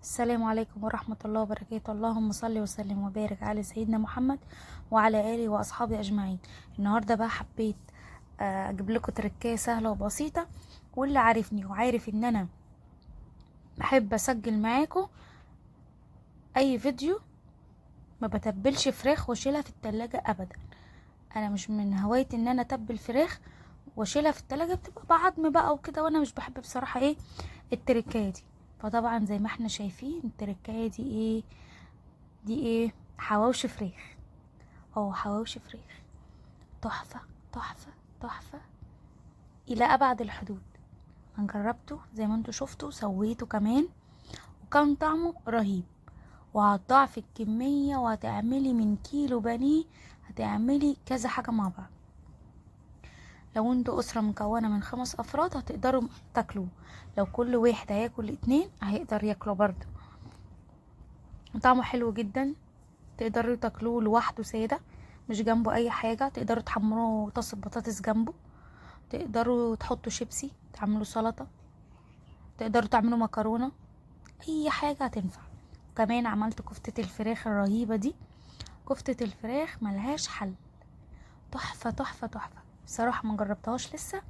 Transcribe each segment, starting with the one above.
السلام عليكم ورحمة الله وبركاته. اللهم صل وسلم وبارك على سيدنا محمد وعلى آله وأصحابه أجمعين. النهاردة بقى حبيت أجيب لكم تركاية سهلة وبسيطة، واللي عارفني وعارف إن أنا بحب أسجل معاكم أي فيديو، ما بتبلش فراخ واشيلها في التلاجة أبدا. أنا مش من هواية إن أنا أتبل فراخ واشيلها في التلاجة، بتبقى بعظم بقى وكده، وأنا مش بحب بصراحة إيه التركاية دي. فطبعا زي ما احنا شايفين التركاية دي ايه، دي ايه، حواوشي فراخ. حواوشي فراخ تحفة تحفة تحفة الى ابعد الحدود. انا جربته زي ما انتوا شفتوا، سويته كمان وكان طعمه رهيب. وهتضاعف الكمية وهتعملي من كيلو بانيه هتعملي كذا حاجة مع بعض. لو انتوا اسرة مكونة من 5 افراد هتقدروا تاكلوه، لو كل واحد هياكل 2 هيقدر ياكله برضه. طعمه حلو جدا، تقدروا تاكلوه لوحده ساده مش جنبه اي حاجة، تقدروا تحمروه طاسه بطاطس جنبه، تقدروا تحطوا شيبسي، تعملوا سلطة، تقدروا تعملوا مكرونه، اي حاجة هتنفع. كمان عملت كفته الفراخ الرهيبة دي، كفته الفراخ ملهاش حل، تحفة تحفة تحفة. بصراحة ما جربتهاش لسه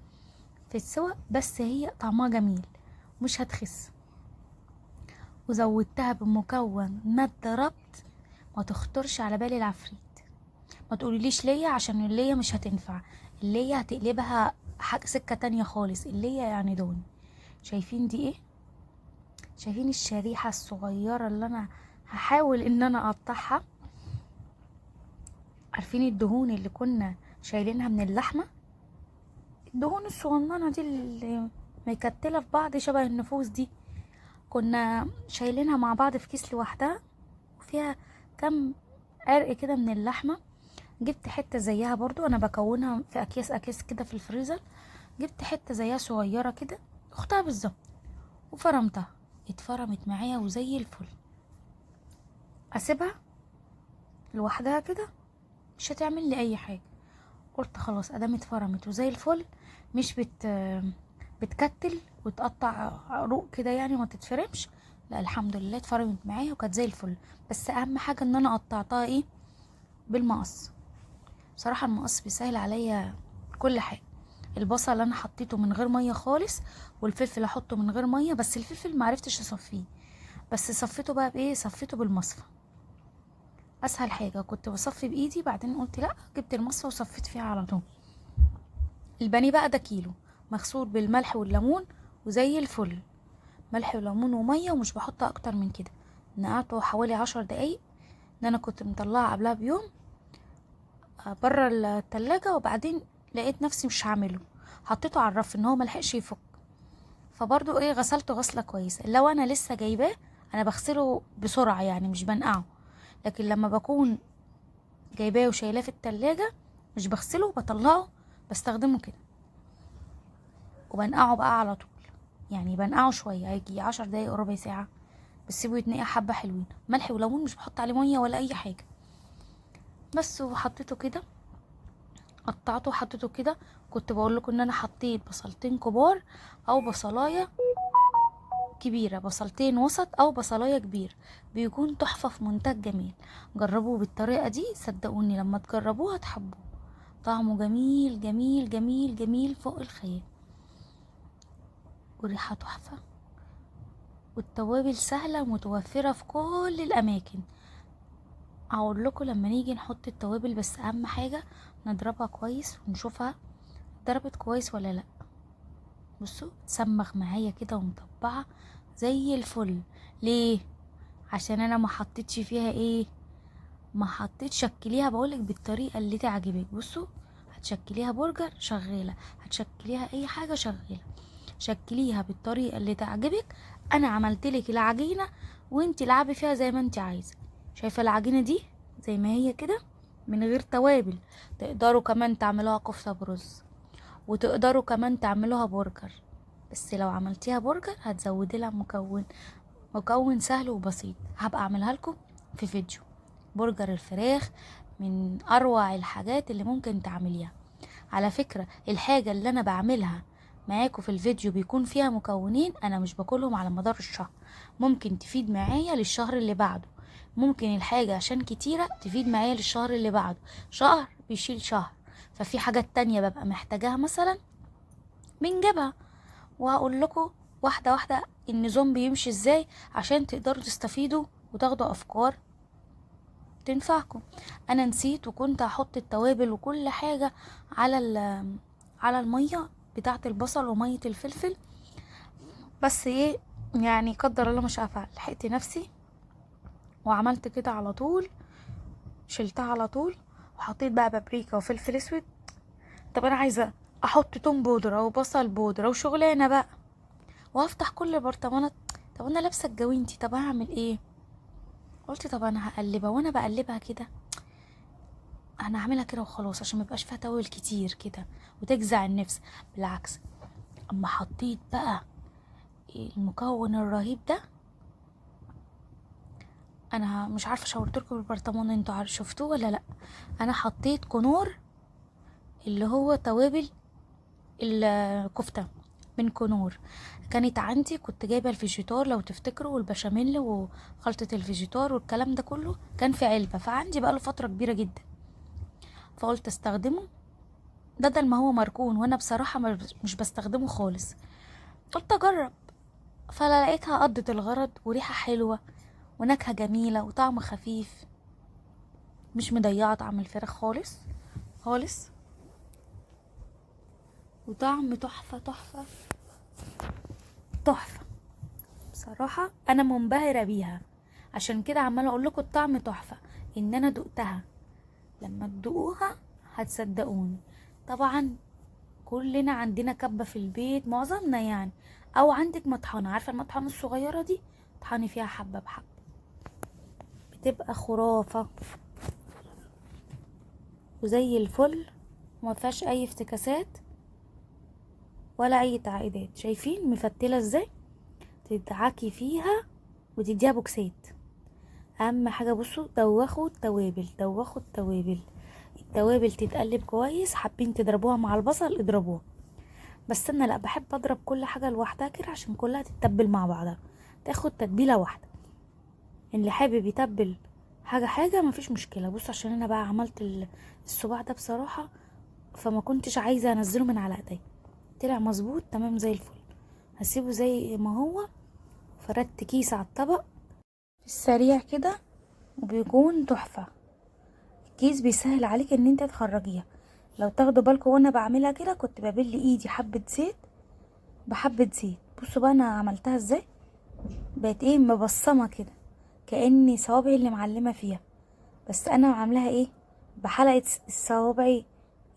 في السوا، بس هي طعمها جميل مش هتخس. وزودتها بمكون ما اتضربت، ما تخطرش على بالي العفريت. ما تقوليليش ليا عشان الليا مش هتنفع، الليا هتقلبها حاجة سكة تانية خالص. الليا يعني دون. شايفين دي ايه؟ شايفين الشريحة الصغيرة اللي انا هحاول ان انا اقطعها؟ عارفين الدهون اللي كنا شايلينها من اللحمة، الدهون الصغننة دي اللي مكتلة في بعض شبه النفوس دي، كنا شايلينها مع بعض في كيس لوحدها، وفيها كم عرق كده من اللحمة. جبت حتة زيها برضو، انا بكونها في اكياس اكياس كده في الفريزر. جبت حتة زيها صغيرة كده اختها بالظبط وفرمتها، اتفرمت معايا وزي الفل. اسيبها لوحدها كده مش هتعمل لي اي حاجة. قلت خلاص ادام اتفرمت وزي الفل، مش بتكتل وتقطع عروق كده يعني ما تتفرمش، لا الحمد لله اتفرمت معايا وكانت زي الفل. بس اهم حاجة ان انا قطعتها ايه، بالمقص. بصراحة المقص بيسهل عليا كل حاجة. البصل اللي انا حطيته من غير مية خالص، والفلفل احطه من غير مية، بس الفلفل معرفتش اصفيه، بس صفيته بقى بايه، صفيته بالمصفى، اسهل حاجة. كنت بصفي بايدي، بعدين قلت لا، جبت المصفى وصفيت فيها على طول. البانيه بقى ده كيلو مغسول بالملح والليمون وزي الفل، ملح وليمون ومية، ومش بحط اكتر من كده. نقعته حوالي 10 دقايق، ان انا كنت مطلعه قبلها بيوم بره التلاجة، وبعدين لقيت نفسي مش هعمله، حطيته على الرف ان هو ملحقش يفك. فبرضو ايه، غسلته غسله كويسة. لو انا لسه جايباه انا بغسله بسرعة يعني مش بنقعه، لكن لما بكون جايباه وشايلاه في التلاجة مش بغسله، بطلعه بستخدمه كده وبنقعه بقى على طول. يعني بنقعه شوية، هيجي 10 دقايق ربع ساعة، بسيبه يتنقع حبه حلوين. ملح وليمون، مش بحط عليه مية ولا اي حاجة بس. وحطيته كده، قطعته وحطيته كده. كنت بقول لكم ان انا حطيت بصلتين كبار او بصلايه كبيرة، بصلتين وسط او بصلايه كبيرة، بيكون تحفة في منتهى الجمال. جربوه بالطريقة دي، صدقوني لما تجربوه هتحبوه، طعمه جميل جميل جميل جميل فوق الخيال، وريحه تحفة، والتوابل سهلة ومتوفره في كل الاماكن. هقول لكم لما نيجي نحط التوابل، بس اهم حاجة نضربها كويس ونشوفها ضربت كويس ولا لا. بصوا تسمغ معايا كده ومطبعه زي الفل. ليه؟ عشان انا ما حطيتش فيها ايه، ما حطيتش. شكليها بقولك بالطريقة اللي تعجبك. بصوا هتشكليها برجر شغالة، هتشكليها اي حاجة شغالة، شكليها بالطريقة اللي تعجبك. انا عملتلك العجينة وانتي العبي فيها زي ما انتي عايزه. شايفه العجينة دي زي ما هي كده من غير توابل، تقدروا كمان تعملوها كفته برز، وتقدروا كمان تعملوها برجر. بس لو عملتيها برجر هتزودي لها مكون سهل وبسيط، هبقى اعملها لكم في فيديو. برجر الفراخ من اروع الحاجات اللي ممكن تعمليها. على فكرة الحاجة اللي انا بعملها معاكم في الفيديو بيكون فيها مكونين انا مش باكلهم على مدار الشهر، ممكن تفيد معايا للشهر اللي بعده، ممكن الحاجة عشان كتيرة تفيد معايا للشهر اللي بعده، شهر بيشيل شهر. ففي حاجات تانية ببقى محتاجاها مثلا بنجيبها، وهقول لكم واحدة واحدة النظام بيمشي ازاي عشان تقدروا تستفيدوا وتاخدوا افكار تنفعكم. انا نسيت وكنت هحط التوابل وكل حاجة على المية بتاعة البصل ومية الفلفل، بس ايه يعني قدر الله مش هفعل، لحقت نفسي وعملت كده على طول، شلتها على طول وحطيت بقى بابريكا وفلفل اسود. طب انا عايزة احط توم بودرة وبصل بودرة وشغلانة بقى، وافتح كل برطمانات. طب انا لابسة الجوينتي، طب هعمل ايه؟ قلت طب انا هقلبها، وانا بقلبها كده انا هعملها كده وخلاص عشان ما يبقاش فيها توابل كتير كده وتجزع النفس. بالعكس اما حطيت بقى المكون الرهيب ده، انا مش عارفه شاورت لكم بالبرطمان انتوا شفتوه ولا لا. انا حطيت كنور اللي هو توابل الكفتة من كنور، كانت عندي، كنت جايبه الفيجيتار لو تفتكروا والبشاميل وخلطه الفيجيتار والكلام ده كله كان في علبة، فعندي بقى له فترة كبيرة جدا، فقلت استخدمه بدل ما هو مركون، وانا بصراحة مش بستخدمه خالص، قلت اجرب. فلقيتها قضت الغرض وريحه حلوة ونكهه جميلة وطعم خفيف، مش مضيعة طعم الفراخ خالص خالص، وطعم تحفة تحفة تحفة. بصراحة انا منبهره بيها، عشان كده عماله اقول لكم الطعم تحفة، ان انا دقتها. لما تدوقوها هتصدقوني. طبعا كلنا عندنا كبه في البيت، معظمنا يعني، او عندك مطحنه، عارفه المطحنه الصغيرة دي، طحني فيها حبه بحبه، بتبقى خرافه وزي الفل، وما فيهاش اي افتكاسات ولا اي تعقيدات. شايفين مفتله ازاي؟ تدعكي فيها وتديها بوكسات. اهم حاجة بصوا، دوخوا التوابل، دوخوا التوابل، التوابل تتقلب كويس. حابين تضربوها مع البصل اضربوها، بس انا لا، بحب اضرب كل حاجة لوحدها كده عشان كلها تتبل مع بعضها، تاخد تتبيله واحدة. اللي حابب يتبل حاجة حاجة مفيش مشكلة. بصوا عشان انا بقى عملت الصباع ده بصراحة، فما كنتش عايزه انزله من على ايديا، طلع مظبوط تمام زي الفل. هسيبه زي ما هو. فردت كيس على الطبق في السريع كده وبيكون تحفة. الكيس بيسهل عليك ان انت تخرجيها. لو تاخدوا بالكم وانا بعملها كده كنت ببل ايدي حبه زيت بحبه زيت. بصوا بقى انا عملتها ازاي، بقت ايه مبصمه كده كاني صوابعي اللي معلمه فيها، بس انا عاملاها ايه بحلقة الصوابعي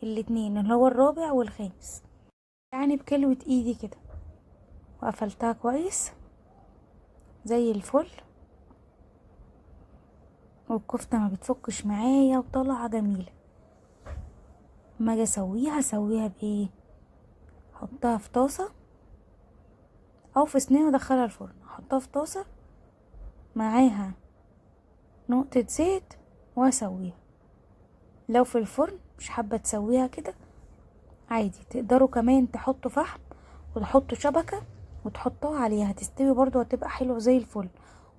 الاتنين اللي هو الرابع والخامس، يعني بكلوة ايدي كده، وقفلتها كويس زي الفل. والكفته ما بتفكش معايا وطالعه جميلة. اما اجي اسويها اسويها بايه؟ احطها في طاسه او في صينية وادخلها الفرن. احطها في طاسه معاها نقطة زيت واسويها. لو في الفرن مش حابة تسويها كده عادي، تقدروا كمان تحطوا فحم وتحطوا شبكة وتحطوها عليها، هتستوي برضو وهتبقى حلوة زي الفل،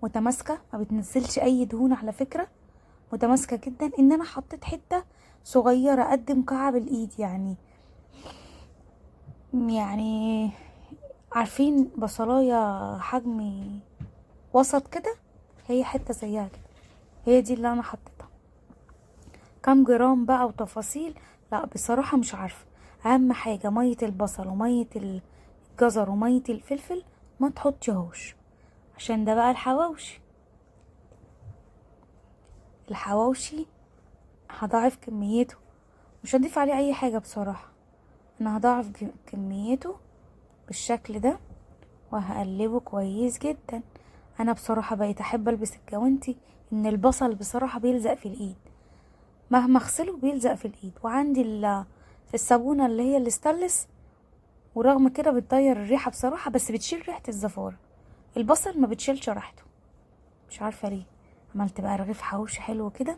متماسكة ما بتنزلش اي دهون على فكرة، متماسكة جدا. ان انا حطيت حتة صغيرة قد مكعب الايد، يعني عارفين بصلايه حجم وسط كده، هي حتة زيها كده، هي دي اللي انا حطيتها. كام جرام بقى وتفاصيل لا بصراحة مش عارفه. اهم حاجة مية البصل ومية الجزر ومية الفلفل ما تحطيهوش، عشان ده بقى الحواوشي. الحواوشي هضاعف كميته، مش هضيف عليه اي حاجة بصراحة، انا هضاعف كميته بالشكل ده وهقلبه كويس جدا. انا بصراحة بقيت احب البس الجوانتي، ان البصل بصراحة بيلزق في الايد، مهما اغسله بيلزق في الايد. وعندي الصابونه اللي هي الاستانلس، ورغم كده بتطير الريحة بصراحة، بس بتشيل ريحه الزفاره، البصل ما بتشيلش ريحته، مش عارفه ليه. عملت بقى رغيف حواوشي حلو كده،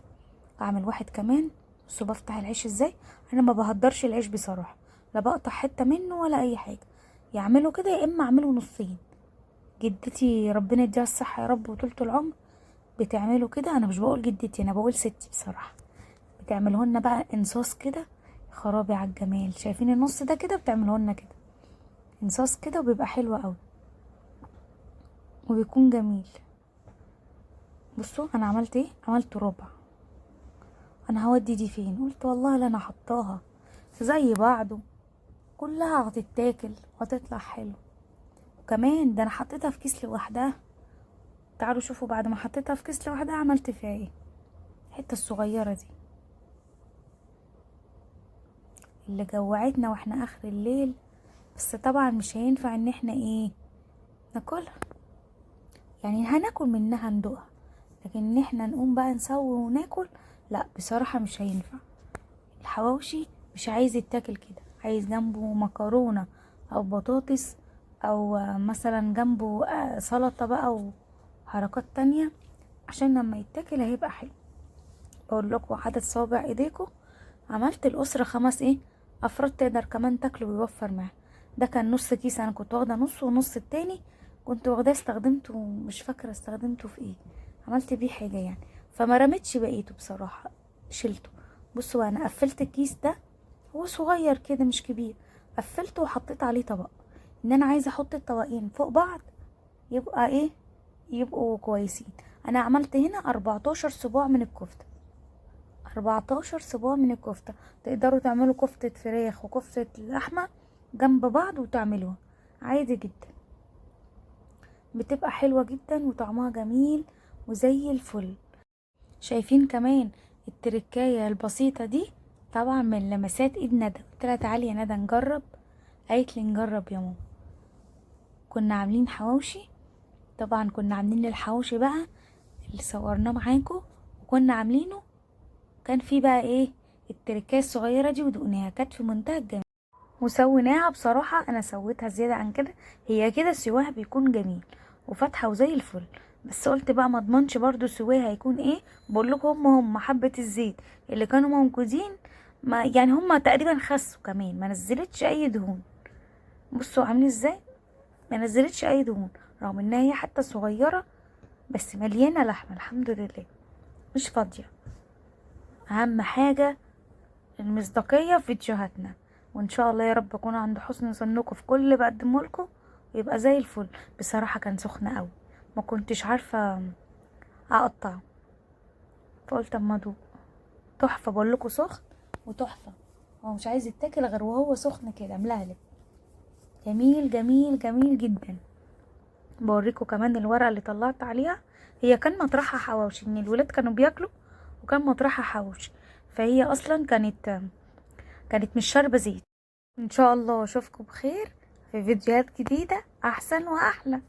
اعمل واحد كمان. بصوا بفتح العيش ازاي، انا ما بهدرش العيش بصراحة، لا بقطع حتة منه ولا اي حاجة، يعملوا كده يا اما اعمله نصين. جدتي ربنا يديها الصحة يا رب وطولة العمر بتعمله كده. انا مش بقول جدتي، انا بقول ستي بصراحة. بتعمله لنا بقى انصاص كده، خرابي على الجمال. شايفين النص ده كده؟ بتعمله لنا كده انصاص كده، وبيبقى حلو قوي وبيكون جميل. بصوا انا عملت ايه، عملت ربع. انا هودي دي فين؟ قلت والله لا انا حطاها زي بعضه، كلها هتتاكل وهتطلع حلو. وكمان ده انا حطيتها في كيس لوحدها. تعالوا شوفوا بعد ما حطيتها في كيس لوحدها عملت فيها ايه. الحتة الصغيرة دي اللي جوعتنا واحنا اخر الليل، بس طبعا مش هينفع ان احنا ايه ناكلها، يعني هناكل منها ندوقها، لكن ان احنا نقوم بقى نسوي وناكل لا بصراحة مش هينفع. الحواوشي مش عايز يتاكل كده، عايز جنبه مكرونه او بطاطس، او مثلا جنبه سلطة بقى وحركات تانية، عشان لما يتاكل هيبقى حلو. بقول لكم عدد صوابع ايديكم. عملت الاسرة 5 ايه افراد تقدر كمان تاكله ويوفر معاه. ده كان نص كيس، انا كنت واخده نص، ونص التاني كنت واخداه استخدمته مش فاكره استخدمته في ايه، عملت بيه حاجة يعني، فما رميتش بقيته بصراحة، شلته. بصوا انا قفلت الكيس ده، هو صغير كده مش كبير، قفلته وحطيت عليه طبق، ان انا عايزه احط الطبقين فوق بعض يبقى ايه، يبقوا كويسين. انا عملت هنا 14 صباع من الكفتة، 14 صباع من الكفتة. تقدروا تعملوا كفته فراخ وكفته لحمه جنب بعض وتعملوها عادي جدا، بتبقى حلوة جدا وطعمها جميل وزي الفل. شايفين كمان التركايه البسيطة دي طبعا من لمسات ايد ندى. قلت لها تعالي يا ندى نجرب، قالت لي نجرب يا ماما. كنا عاملين حواوشي، طبعا كنا عاملين الحواوشي بقى اللي صورناه معاكم وكنا عاملينه، كان في بقى ايه التركايه الصغيرة دي ودقناها، كانت في منتهى الجمال وسويناها. بصراحة انا سويتها زيادة عن كده، هي كده سواها بيكون جميل وفاتحه وزي الفل، بس قلت بقى ما اضمنش برضو سواها هيكون ايه. بقول لكم هم حبه الزيت اللي كانوا موجودين، ما يعني هم تقريبا خسوا كمان، ما نزلتش اي دهون. بصوا عاملين ازاي، ما نزلتش اي دهون رغم انها هي حتى صغيرة بس مليانة لحمه الحمد لله، مش فاضية. اهم حاجة المصداقية في فيديوهاتنا، وان شاء الله يا رب اكون عند حسن ظنكم في كل اللي بقدمه لكم ويبقى زي الفل. بصراحة كان سخن قوي، ما كنتش عارفه اقطعه، فقلت اما ادوق. تحفة، بقول لكم سخن وتحفه، هو مش عايز يتاكل غير وهو سخن كده ملهلب. جميل جميل جميل جدا. بوريكم كمان الورقة اللي طلعت عليها، هي كان مطرحها حواوشي، ان الولاد كانوا بياكلوا وكان مطرحها حواوشي، فهي اصلا كانت مش شاربه زيت. ان شاء الله اشوفكم بخير في فيديوهات جديدة احسن واحلى.